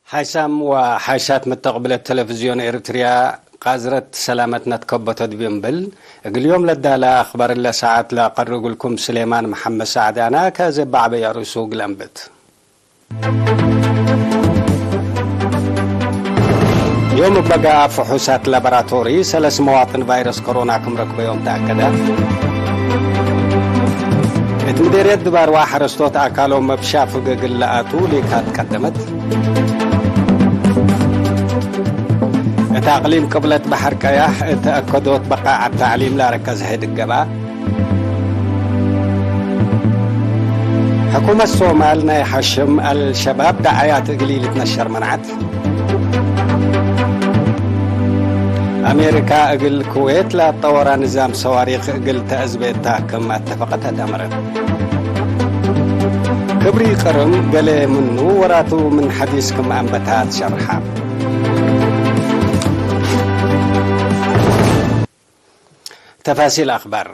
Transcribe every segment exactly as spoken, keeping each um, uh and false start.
ሓይሳም ወሓይሳት መተቅብለት ተለፍዝዮን ኤርትርያ ቃዝረት ሰላመትነ ትከበቶ ዲብ እምብል፣ እግል ዮም ለዳለ አክባር እለ ሰዓት ለአቀርብ እግልኩም ስሌማን መሐመድ ሰዕድ አነ። ከዘ በዐበይ አርእሱ እግል አንብት። ዮም እብ በገአ ፍሑሳት ላቦራቶሪ ሰለስ መዋጥን ቫይረስ ኮሮና ክም ረክበዮም ተአከደ። እት ምዴርየት ድባርዋ ሐረስቶት አካሎም እብ ሻፍግ እግል ለአቱ ሊካት ቀደመት። እት አቅሊም ቅብለት በሐር ቀያሕ እት አከዶት በቃዓት ተዕሊም ለአረከዘ ህድግ ገብአ። ሕኩመት ሶማል ናይ ሐሽም አልሸባብ ደዓያት እግል ኢልትነሸር መንዐት። አሜሪካ እግል ኩዌት ለአጠወራ ንዛም ሰዋሪክ እግል ተአዝቤ እታ ክም አተፈቀተት አመረት። ክብሪ ቅርም ገሌ ምኑ ወራቱ ምን ሐዲስ ክም አንበታት ሸርሐ። ተፋሲል አክባር።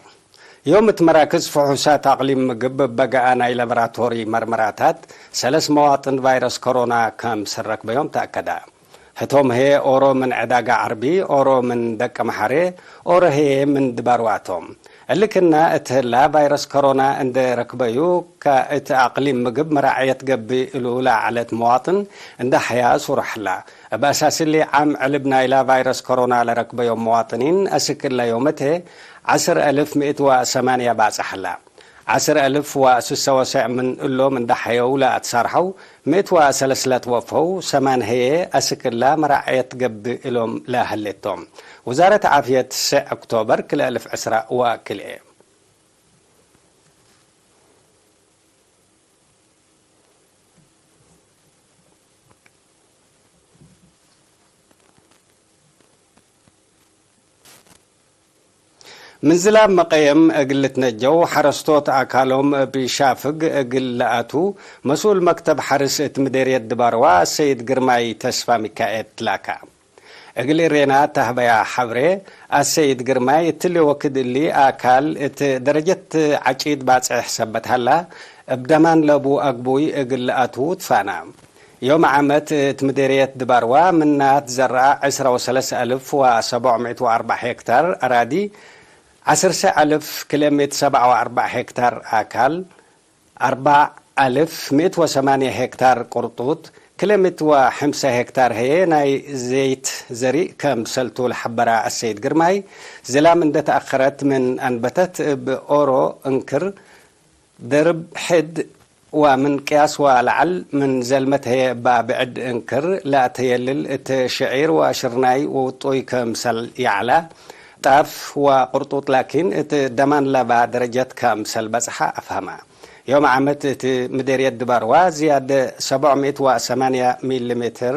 ዮም እት መራክዝ ፍሑሳት አቅሊም ምግብ እብ በገአ ናይ ላቦራቶሪ መርመራታት ሰለስ መዋጥን ቫይረስ ኮሮና ከም ሰረክበዮም ተአከደ። ህቶም ህዬ ኦሮ ምን ዕዳጋ ዐርቢ፣ ኦሮ ምን ደቀ መሐሬ፣ ኦሮ ህዬ ምን ድባርዋ ቶም። እሊ ክና እት ህላ ቫይረስ ኮሮና እንዴ ረክበዩ ከእት አቅሊም ምግብ መራዕየት ገብእ እሉ ለዐለት መዋጥን እንዴ ሐያ ሱረሕ ህላ። እብ አሳስ እሊ፣ ዓም ዕልብ ናይላ ቫይረስ ኮሮና ለረክበዮም መዋጥኒን አስክ እለ ዮመቴ ዐስር አልፍ ምእት ወሰማንያ ባጽሕ ህላ። ዐስር አልፍ ወስሰ ወሰዕ ምን እሎም እንዴ ሐየው ለአትሳርሐው፣ ምእት ወሰለስ ለትወፈው፣ ሰማን ህዬ አስክ እላ መራዕየት ገብእ እሎም ለህሌት ቶም። ውዛረት ዓፍየት ሰዕ ኦክቶበር ክልኤ አልፍ ዕስራ ወክልኤ። ምን ዝላም መቀየም እግል ልትነጀው፣ ሐረስቶት አካሎም እብ ሻፍግ እግል ለአቱ፣ መስኡል መክተብ ሐርስ እት ምዴርየት ድባርዋ አሰይድ ግርማይ ተስፋ ሚካኤል ትላካ። እግል እሬና ተህበያ ሐብሬ፣ አሰይድ ግርማይ እትሊ ወክድ እሊ አካል እት ደረጀት ዐጪድ ባጽሕ ሰበት ሀላ፣ እብ ደማን ለቡ አግቡይ እግል ለአቱ ትፋና። ዮም ዓመት እት ምዴርየት ድባርዋ ምና ትዘረአ ዕስራ ወሰለስ አልፍ ወሰቡዕ ምእት ወአርበዕ ሄክታር አራዲ፣ ዐስር አልፍ ክልኤ ምእት ሰብዓ ወአርበዕ ሄክታር አካል፣ አርበዕ አልፍ ምእት ወሰማንያ ሄክታር ቅርጡት፣ ክልኤ ምእት ወሐምሳ ሄክታር ህዬ ናይ ዘይት ዘሪእ ከምሰልቱ ለሐበረ አሰይድ ግርማይ፣ ዝላም እንዴ ተአከረት ምን አንበተት እብ ኦሮ እንክር፣ ድርብ ሕድ ወምን ቅያስ ወለዐል ምን ዘልመት ህዬ እባ ብዕድ እንክር ለአተየልል እት ሽዒር ወሽርናይ ወውጡይ ክምሰል ይዐላ፣ ጣፍ ወቅርጡጥ ላኪን እት ደማን ለባ ደረጀት ክምሰል በጽሐ አፍሀመ። ዮም ዓመት እት ምዴርየት ድባርዋ ዝያድ ሰብዕ ምእት ወሰማንያ ሚሊ ሜትር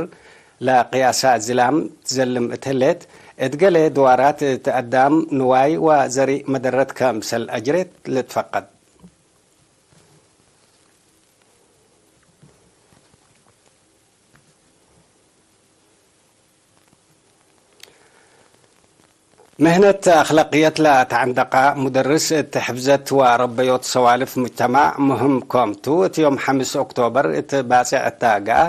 ለቅያሳ ዝላም ትዘልም እት ህሌት፣ እት ገሌ ድዋራት እት አዳም ንዋይ ወዘሪእ መደረት ክምሰል አጅሬት ልትፈቀድ። ምህነት አክላቅየት ለተዐንደቀ ሙደርስ እት ሕፍዘት ወረበዮት ሰዋልፍ ሙጅተማዕ ምህም ኮምቱ፣ እት ዮም ሐምስ ኦክቶበር እት ባጽዕ እተ ገአ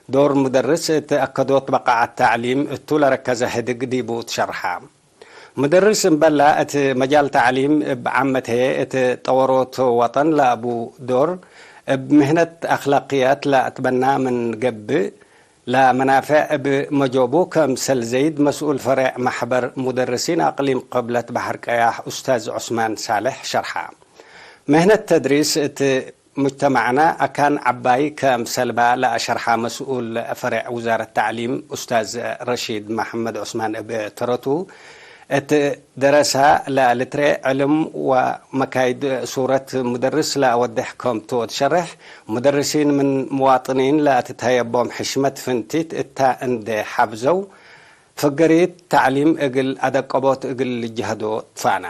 ዶር ሙደርስ እት አከዶት በቃዐት ተዕሊም እቱ ለረከዘ ህድግ ዲቡ ትሸርሐ። ሙደርስ እምበላ እት መጃል ተዕሊም እብ ዓመት ህዬ እት ጠወሮት ወጠን ለአቡ ዶር፣ እብ ምህነት አክላቅያት ለአትበና ምን ገብእ፣ ለመናፌዕ እብ መጆቡ፣ ከምሰል ዘይድ መስኡል ፈሬዕ ማሕበር ሙደርሲን አቅሊም ቅብለት በሐር ቀያሕ ኡስታዝ ዑስማን ሳልሕ ሸርሐ። ምህነት ተድሪስ እት ሙጅተማዕና አካን ዐባይ ከምሰልባ ለአሸርሐ መስኡል ፈሬዕ ውዛረት ተዕሊም ኡስታዝ ረሺድ መሐመድ ዑስማን እብ ተረቱ፣ እት ደረሳ ለልትሬ ዕልም ወመካይድ ሱረት ሙደርስ ለአወድሕ ከምቱ ትሸሬሕ፣ ሙደርሲን ምን ምዋጥኒን ለአትትሀየቦም ሕሽመት ፍንቲት እታ እንዴ ሐብዘው፣ ፍገሪት ተዕሊም እግል አደቀቦት እግል ልጅሀዶ ትፋና።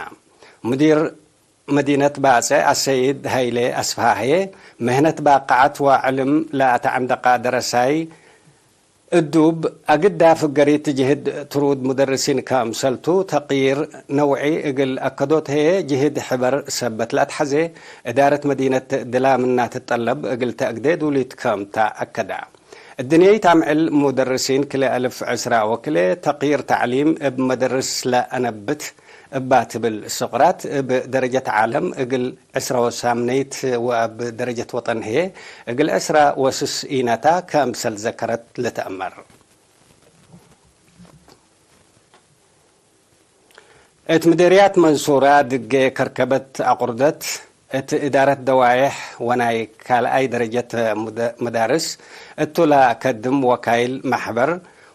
ሙዲር መዲነት ባጽዕ አሰይድ ሀይሌ አስፍሃ ህዬ፣ ምህነት ባቅዐት ወዕልም ለአተዐንደቀ ደረሳይ እዱብ አግዳ ፍገሪት ጅህድ ትሩድ ሙደርሲን ከምሰልቱ፣ ተቅይር ነውዒ እግል አከዶት ህዬ ጅህድ ሕበር ሰበት ለአትሐዜ፣ እዳረት መዲነት ድላምና ትጠለብ እግል ተአግዴ ዱሊት ከምታ አከዳ። እድንየይት አምዕል ሙደርሲን ክልኤ አልፍ ዕስራ ወክልኤ ተቅይር ተዕሊም እብ መደርስ ለአነብት እባ ትብል ሱቅራት፣ እብ ደረጀት ዓለም እግል ዕስራ ወሳምነይት ወእብ ደረጀት ወጠን ህዬ እግል ዕስራ ወስስ ኢነታ ከምሰል ዘከረት ልትአመር። እት ምዴርያት መንሱራ ድጌ ከርከበት አቁርደት፣ እት እዳረት ደዋዬሕ ወናይ ካልኣይ ደረጀት ሙደ-፣ መዳርስ እቱ ለከድም ወካይል መሕበር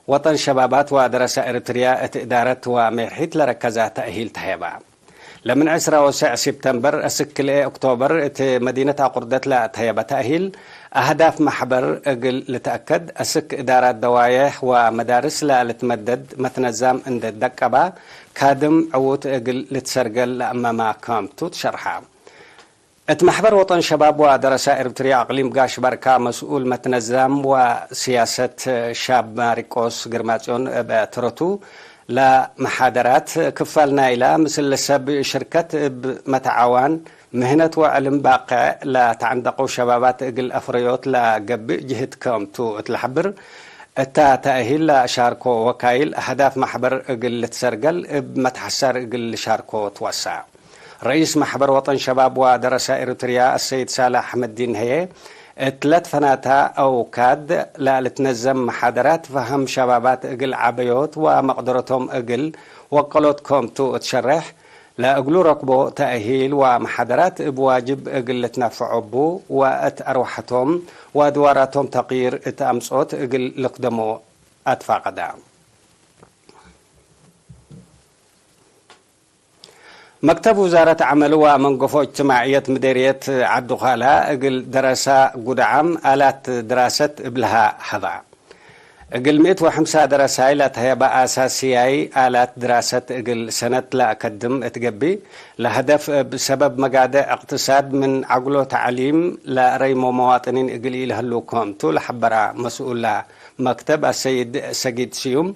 ወጠን ሸባባት ወደረሳ ኤሪትርያ እት እዳረት ወሜርሒት ለረከዛ ተእሂል ተሄባ። ለምን ዕስራ ወሰዕ ሲፕተምበር እስክ ክልኤ ኦክቶበር እት መዲነት አቁርደት ለተሄበ ተእሂል፣ አህዳፍ መሕበር እግል ልትአከድ፣ አስክ እዳራት ደዋዬሕ ወመዳርስ ለልትመደድ መትነዛም እንዴ ደቀባ፣ ካድም ዕዉት እግል ልትሰርገል ለአመማ ክምቱ ትሸርሐ። እት መሕበር ወጠን ሸባብ ወደረሳ ኤሪትርያ አቅሊም ጋሽ ባርካ መስኡል መትነዛም ወስያሰት ሻብ ማሪቆስ ግርማጽዮን እብ ተረቱ፣ ለመሓደራት ክፋል ናይላ ምስል ሰብ ሽርከት እብ መትዓዋን ምህነት ወዕልም ባቅዕ ለተዐንደቀው ሸባባት እግል አፍረዮት ለገብእ ጅህድ ከምቱ እት ለሐብር፣ እታ ተእሂል ለሻርኮ ወካይል አህዳፍ መሕበር እግል ልትሰርገል እብ መትሐሳር እግል ልሻርኮ ትወሰ። ረኢስ መሕበር ወጠን ሸባብ ወደረሳ ኤሪትርያ አሰይድ ሳልሕ አሕመድዲን ህዬ፣ እት ለትፈናታ አውካድ ለልትነዘም መሓደራት ፈሀም ሸባባት እግል ዐበዮት ወመቅደረቶም እግል ወቀሎት ከምቱ እት ሸሬሕ፣ ለእግሉ ረክቦ ተእሂል ወመሓደራት እብ ዋጅብ እግል ልትነፈዖ እቡ ወእት አርወሐቶም ወአድዋራቶም ተቅይር እት አምጽኦት እግል ልክደሞ አትፋቀደ። መክተብ ውዛረት ዐመል ወመንገፎ እጅትማዕየት ምዴርየት ዐዲ ዃላ፣ እግል ደረሳ ጉድዓም አላት ድራሰት እብልሃ ሀባ። እግል ምእት ወሐምሳ ደረሳይ ለተሀየበ አሳስያይ አላት ድራሰት እግል ሰነት ለአከድም እት ገብእ፣ ለሀደፍ እብ ሰበብ መጋድዕ እቅትሳድ ምን ዐግሎ ተዕሊም ለአረይሞ መዋጥኒን እግል ኢለህሉ ክምቱ ለሐበራ መስኡላ መክተብ አሰይድ ሰጊድ ስዩም፣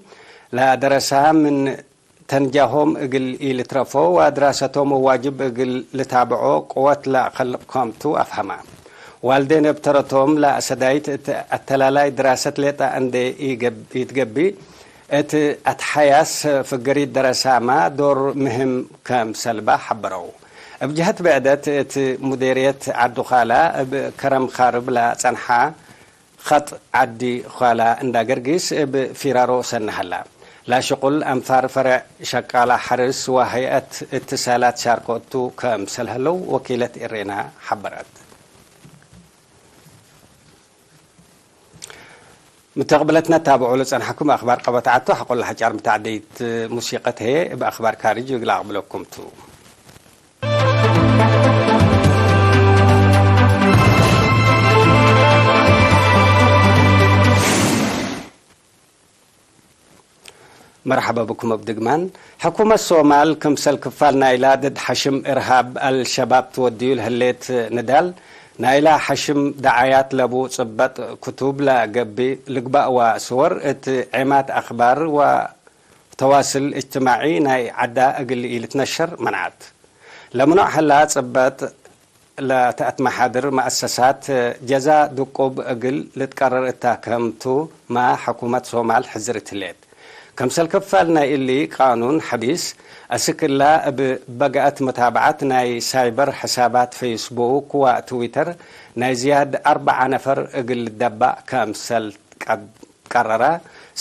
ለደረሳ ምን ተንጃሆም እግል ኢልትረፎ ወድራሰቶም ዋጅብ እግል ልታብዖ ቅወት ለአከልቅ ከምቱ አፍሀመ። ዋልዴን እብ ተረቶም ለአሰዳይት እት አተላላይ ድራሰት ሌጠ እንዴ ኢገብ-፣ ኢትገብእ፣ እት አትሐያስ ፍገሪት ደረሳመ ዶር ምህም ከምሰልበ ሐበረው። እብ ጀሀት ብዕደት፣ እት ሙዴርየት ዐዱ ኻላ እብ ከረም ካርብ ለጸንሐ፣ ኸጥ ዐዲ ዃላ እንዳ ገርጊስ እብ ፊራሮ ሰኒ ሀላ። ለሽቁል አንፋር ፈረዕ ሸቃላ ሐርስ ወሀይአት እትሳላት ሻርኮ እቱ ከምሰል ሀለው ወኪለት ኤሬና ሐበረት። ምተቅብለትና ታብዑ ለጸንሐኩም አክባር ቀበት ዐቱ ሐቆ ለሐጫር ምታዕደይት ሙሲቀት ህዬ እብ አክባር ካርጅ እግል አቅብለኩም ቱ። መርሐበ ብኩም እብ ድግማን። ሕኩመት ሶማል ክምሰል ክፋል ናይላ ድድ ሐሽም እርሃብ አልሸባብ ትወድዩ ለህሌት ንዳል፣ ናይላ ሐሽም ደዓያት ለቡ ጽበጥ ክቱብ ለገብእ ልግባእ ወስወር እት ዔማት አክባር ወ ተዋስል እጅትማዒ ናይ ዐዳ እግል ኢልትነሸር መንዐት። ለምኖዕ ሀላ ጽበጥ ለተአትመሓድር መአሰሳት ጀዛ ድቁብ እግል ልትቀረር እታ ክምቱ ማ ሕኩመት ሶማል ሕዝርት ህሌት። ክምሰል ክፋል ናይ እሊ ቃኑን ሐዲስ፣ አስክ እላ እብ በገአት መታብዐት ናይ ሳይበር ሕሳባት ፌስቡክ ወትዊተር ናይ ዝያድ አርበዓ ነፈር እግል ልደባእ ክምሰል ቀድ ቀረረ፣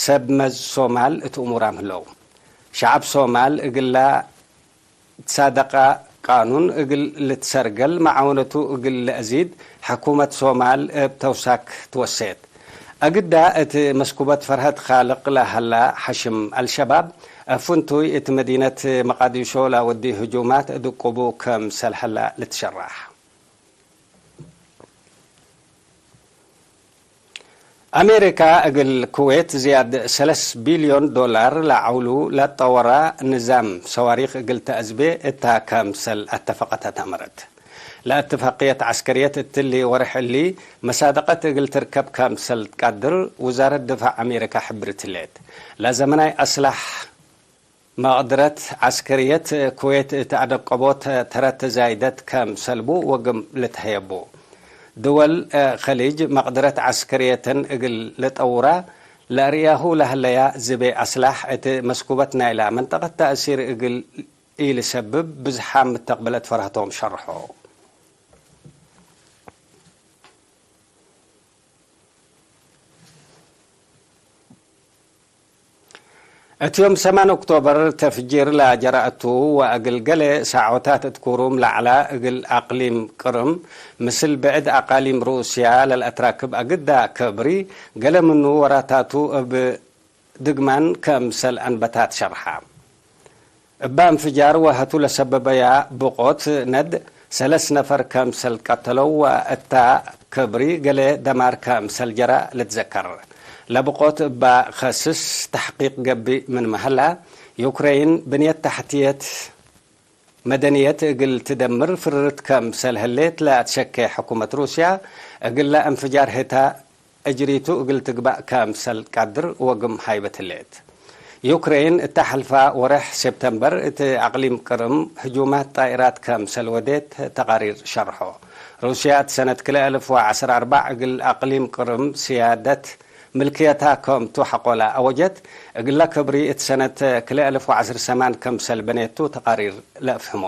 ሰብ መዝ ሶማል እት እሙራም ህለው። ሸዐብ ሶማል እግላ ትሳደቀ ቃኑን እግል ልትሰርገል መዓውነቱ እግል ለአዚድ፣ ሕኩመት ሶማል እብ ተውሳክ ትወሴት። አግዳ እት መስኩበት ፈርሀት ካልቅ ለሀላ ሐሽም አልሸባብ፣ እብ ፍንቱይ እት መዲነት መቃዲሾ ለወዲ ህጁማት ድቁቡ ክምሰል ሀላ ልትሸራሕ። አሜሪካ እግል ኩዌት ዝያድ ሰለስ ቢልዮን ዶላር ለዐውሉ ለጠወራ ንዛም ሰዋሪክ እግል ተአዝቤ እታ ከምሰል አተፈቀተት አመረት። ለእትፋቅየት ዐስከርየት እትሊ ወርሕ እሊ መሳደቀት እግል ትርከብ ከምሰል ትቃድር ውዛረት ድፋዕ አሜሪካ ሕብርት ህሌት። ለዘመናይ አስላሕ መቅድረት ዐስከርየት ኩዌት እት አደቀቦት ተረት ዛይደት ከምሰልቡ ወግም ልትሀየቡ። ድወል ኸሊጅ መቅድረት ዐስከርየተን እግል ልጠውራ ለአርእያሁ ለሀለያ ዝቤ አስላሕ፣ እት መስኩበት ናይላ መንጠቀት ተእሲር እግል ኢልሰብብ ብዝሓም ምተቅብለት ፈርሀቶም ሸርሖ። እት ዮም ሰማን ኦክቶበር ተፍጂር ለጀረ እቱ፣ ወእግል ገሌ ሳዖታት እት ኩሩም ለዐላ እግል አቅሊም ቅርም ምስል ብዕድ አቃሊም ሩስያ ለልአትራክብ አግዳ ከብሪ፣ ገሌ ምኑ ወራታቱ እብ ድግማን ከምሰል አንበታት ሸርሐ። እበ እንፍጃር ወሀቱ ለሰበበያ ብቆት ነድ ሰለስ ነፈር ከምሰል ቀተለው ወእታ ከብሪ ገሌ ደማር ከምሰል ጀረ ልትዘከር። ለብቆት እባ ከስስ ተሕቂቅ ገብእ ምንመ ሀላ፣ ዩክረይን ብንየት ተሕትየት መደንየት እግል ትደምር ፍርርት ከምሰል ህሌት ለአትሸኬ ሕኩመት ሩስያ፣ እግለ እንፍጃር ህታ እጅሪቱ እግል ትግባእ ከምሰል ቃድር ወግም ሃይበት ህሌት። ዩክሬን እተ ሐልፋ ወሬሕ ሴፕተምበር እት አቅሊም ቅርም ህጁማት ጣኢራት ከምሰል ወዴት ተቃሪር ሸርሖ። ሩስያ እት ሰነት ክልኤ አልፍ ወዐስር አርበዕ እግል አቅሊም ቅርም ስያደት ምልክየታ ከምቱ ሐቆላ አወጀት፣ እግለ ክብሪ እት ሰነት ክልኤ አልፍ ወዐስር ሰማን ከምሰል በኔቱ ተቃሪር ለአፍህሞ።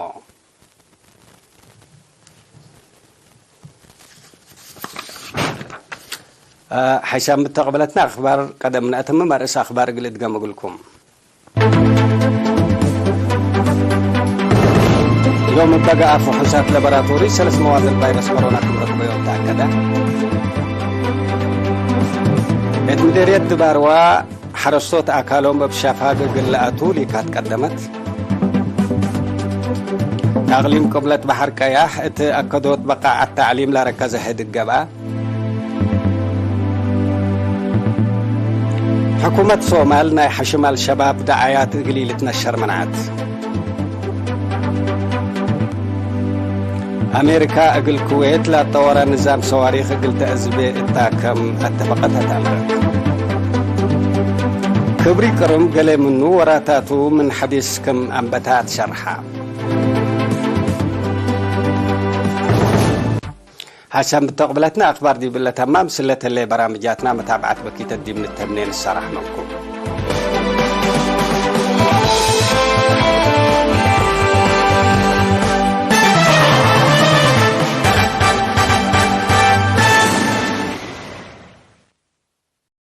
ሐይሳም ምተቅብለትና አክባር ቀደም ነአተምም፣ አርእስ አክባር እግል እድገም እግልኩም። ዮም እበ ገአ ፍሑሳት ለቦራቶሪ ሰለስ መዋድን ቫይረስ ኮሮና ክም ረክበዮም ተአከደ። ቤት ምዴርየት ድባርዋ ሐረስቶት አካሎም እብ ሸፋግ እግል ለአቱ ሊካት ቀደመት። አቅሊም ቅብለት በሐር ቀያሕ እት አከዶት በቃዓት ተዕሊም ለረከዘ ህድግ ገብአ። ሕኩመት ሶማል ናይ ሐሽም አልሸባብ ደዓያት እግል ኢልትነሸር መንዐት። አሜሪካ እግል ኩዌት ለአጠወረ ንዛም ሰዋሪክ እግል ተአዝቤ እታ ከም አተፈቀተት አምረት። ክብሪ ቅርም ገሌ ምኑ ወራታቱ ምን ሐዲስ ክም አንበታት ሸርሐ። ሐሰን ብተቅብለትና አክባር ዲብለ ተማም፣ ስለተሌ በራምጃትና መታብዐት በኪተት ዲብ ንተምኔ ንሰራሕመኩም።